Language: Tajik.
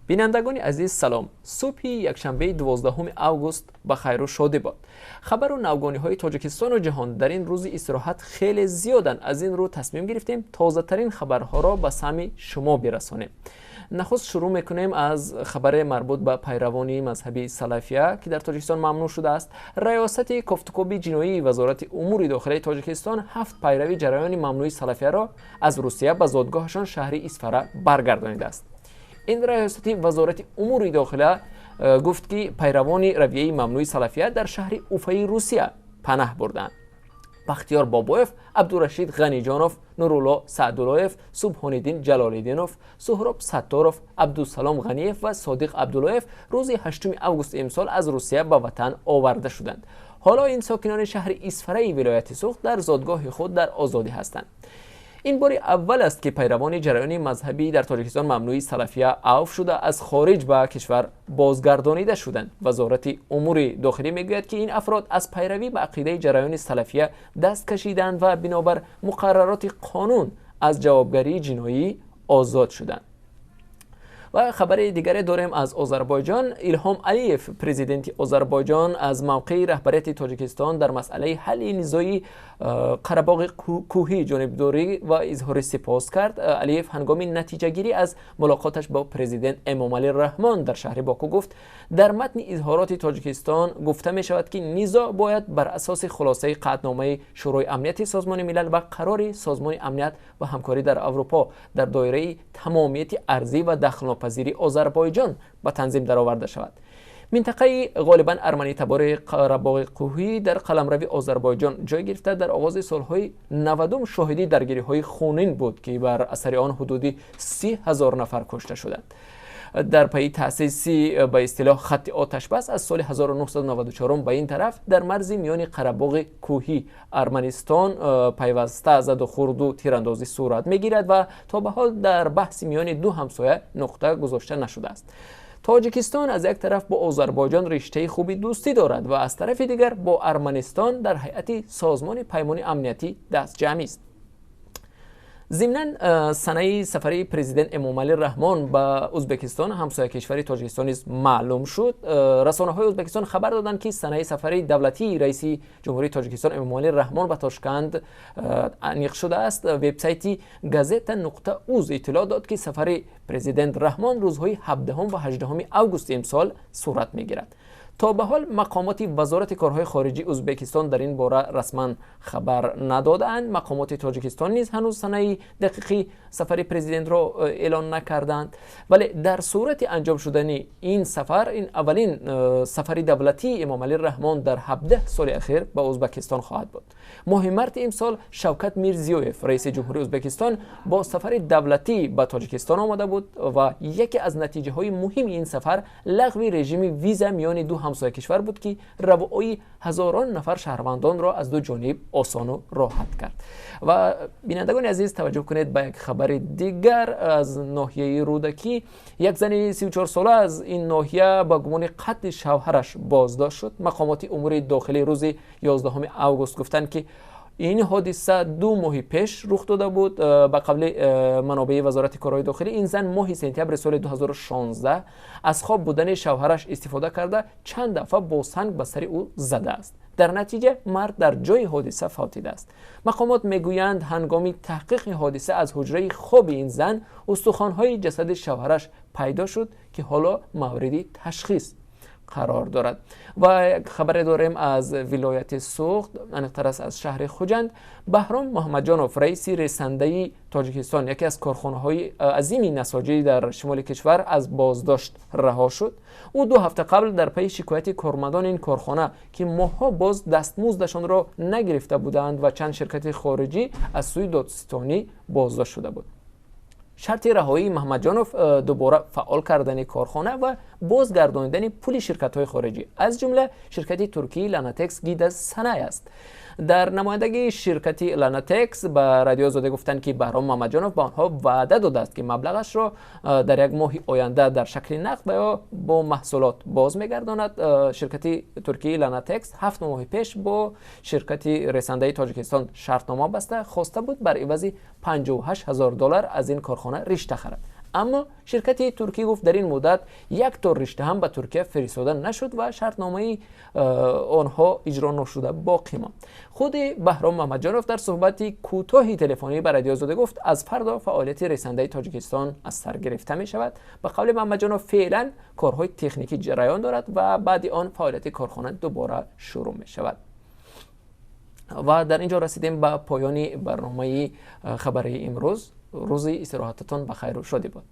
Бинандагони азиз, салом. Субҳи якшанбеи 12 август ба хайру шодӣ бод. Хабару навгониҳои Тоҷикистону ҷаҳон дар ин рӯзи истироҳат хеле зиёданд. Аз ин рӯ тасмим гирифтем тозатарин хабарҳоро ба самъи шумо бирасонем. Нахуст шурӯъ мекунем аз хабаре марбут ба пайравони мазҳаби салафия, ки дар Тоҷикистон мамнӯъ шудааст. Раёсати кофтукоби ҷиноии Вазорати умури дохилаи Тоҷикистон ҳафт пайрави ҷараёни мамнӯи салафияро аз Русия ба зодгоҳашон, шаҳри Исфара, баргардонидааст. Ин раёсати Вазорати умури дохила гуфт, ки пайравони равияи мамнӯи салафия дар шаҳри Уфаи Русия панаҳ бурданд. Бахтиёр Бобоев, Абдурашид Ғаниҷонов, Нурулло Саъдуллоев, Субҳониддин Ҷалолиддинов, Суҳроб Сатторов, Абдусалом Ғаниев ва Содиқ Абдуллоев рӯзи 8 августи имсол аз Русия ба ватан оварда шуданд. Ҳоло ин сокинони шаҳри Исфараи вилояти Суғд дар зодгоҳи худ дар озодӣ ҳастанд. Ин бори аввал аст, ки пайравони ҷараёни мазҳабӣ дар Тоҷикистон мамнӯи салафия авф шуда, аз хориҷ ба кишвар бозгардонида шуданд. Вазорати умури дохилӣ мегӯяд, ки ин афрод аз пайравӣ ба ақидаи ҷараёни салафия даст кашиданд ва бинобар муқаррароти қонун аз ҷавобгарии ҷиноӣ озод шуданд. Ва хабари дигаре дорем аз Озарбойҷон. Илҳом Алиев, президенти Озарбойҷон, аз мавқеи раҳбарияти Тоҷикистон дар масъалаи ҳалли низои Қарабоғи Кӯҳӣ ҷонибдорӣ ва изҳори сипос кард. Алиев ҳангоми натиҷагирӣ аз мулоқоташ бо президент Эмомалӣ Раҳмон дар шаҳри Боку гуфт, дар матни изҳороти Тоҷикистон гуфта мешавад, ки низоъ бояд бар асоси хулосаи қатъномаи Шӯрои амнияти Созмони Милал ва қарори Созмони амният ва ҳамкорӣ дар Аврупо дар доираи тамомияти арзӣ ва дахлнопазирии Озарбойҷон ба танзим дароварда шавад. Минтақаи ғолибан арманитабори Қарабоғи Кӯҳӣ дар қаламрави Озарбойҷон ҷой гирифта, дар оғози солҳои 90-ум шоҳиди даргириҳои хунин буд, ки бар асари он ҳудуди 30 000 нафар кушта шуданд. Дар пайи таъсиси ба истилоҳ хатти оташбас аз соли 1994 ба ин тараф дар марзи миёни Қарабоғи Кӯҳӣ Арманистон пайваста задухӯрду тирандозӣ сурат мегирад ва то ба ҳол дар баҳси миёни ду ҳамсоя нуқта гузошта нашудааст. Тоҷикистон аз як тараф бо Озарбойҷон риштаи хуби дӯстӣ дорад ва аз тарафи дигар бо Арманистон дар ҳайати Созмони Паймони Амниятӣ дастҷамъист. Зимнан, санаи сафари президент Эмомалӣ Раҳмон ба Ӯзбекистон, ҳамсоя кишвари Тоҷикистон, низ маълум шуд. Расонаҳои Ӯзбекистон хабар доданд, ки санаи сафари давлатии раиси ҷумҳурии Тоҷикистон Эмомалӣ Раҳмон ба Тошканд аниқ шудааст. Вебсайти Gazeta.uz иттилоъ дод, ки сафари президент Раҳмон рӯзҳои 17 ва 18 августи имсол сурат мегирад. То ба ҳол мақомоти Вазорати корҳои хориҷии Ӯзбекистон дар ин бора расман хабар надодаанд. Мақомоти Тоҷикистон низ ҳанӯз санаи дақиқи сафари президентро эълон накарданд, вале дар сурати анҷом шудани ин сафар, ин аввалин сафари давлатии Эмомалӣ Раҳмон дар 17 соли ахир ба Ӯзбекистон хоҳад буд. Моҳи марти имсол Шавкат Мирзиёев, раиси ҷумҳурии Ӯзбекистон, бо сафари давлатӣ ба Тоҷикистон омада буд ва яке аз натиҷаҳои муҳими ин сафар лағви режими виза миёни ду ҳамсоя кишвар буд, ки равои ҳазорон нафар шаҳрвандонро аз ду ҷониб осону роҳат кард. Ва бинандагони азиз, таваҷҷӯҳ кунед ба як хабари дигар аз ноҳияи Рӯдакӣ. Як зани 34сола аз ин ноҳия ба гумони қатли шавҳараш боздошт шуд. Мақомоти умури дохилӣ рӯзи 11 август гуфтанд, ки ин ҳодиса 2 моҳи пеш рух дода буд. Ба қавли манобеи Вазорати корҳои дохилӣ, ин зан моҳи сентябри соли 2016 аз хоб будани шавҳараш истифода карда, чанд дафъа бо санг ба сари ӯ задааст. Дар натиҷа мард дар ҷои ҳодиса фавтидааст. Мақомот мегӯянд, ҳангоми таҳқиқи ҳодиса аз ҳуҷраи хоби ин зан устухонҳои ҷасади шавҳараш пайдо шуд, ки ҳоло мавриди ташхис қарор дорад. Ва як хабаре дорем аз вилояти Суғд, аниқтар аз шаҳри Хуҷанд. Баҳром Муҳаммадҷонов, раиси ресандаи Тоҷикистон, яке аз корхонаҳои азими насоҷӣ дар шимоли кишвар, аз боздошт раҳо шуд. Ӯ 2 ҳафта қабл дар пайи шикояти кормандони ин корхона, ки моҳҳо боз дастмуздашонро нагирифта буданд, ва чанд ширкати хориҷӣ, аз сӯи додситонӣ боздошт шуда буд. Шарти раҳоии Маҳмадҷонов дубора фаъол кардани корхона ва бозгардонидани пули ширкатҳои хориҷӣ, аз ҷумла ширкати туркии Ланатекс Гида Санай аст. Дар намояндагии ширкати Ланатекс ба Радио Озодӣ гуфтанд, ки Баҳром Муҳаммадҷонов ба онҳо ваъда додааст, ки маблағашро дар як моҳи оянда дар шакли нақд ва ё бо маҳсулот боз мегардонад. Ширкати туркии Ланатекс 7 моҳи пеш бо ширкати ресандаи Тоҷикистон шартнома баста, хоста буд бар ивази 58 000 доллар аз ин корхона ришта харад. Аммо ширкати туркӣ гуфт, дар ин муддат як тор ришта ҳам ба Туркия фиристода нашуд ва шартномаи онҳо иҷро ношуда боқӣ монд. Худи Баҳром Муҳаммадҷонов дар суҳбати кӯтоҳи телефонӣ ба Радиои Озодӣ гуфт, аз фардо фаъолияти ресандаи Тоҷикистон аз сар гирифта мешавад. Ба қавли Муҳаммадҷонов, феълан корҳои техникӣ ҷараён дорад ва баъди он фаъолияти корхона дубора шурӯъ мешавад. Ва дар ин ҷо расидем ба поёни барномаи хабарии имрӯз. Рӯзи истироҳататон ба хайру шодӣ бод.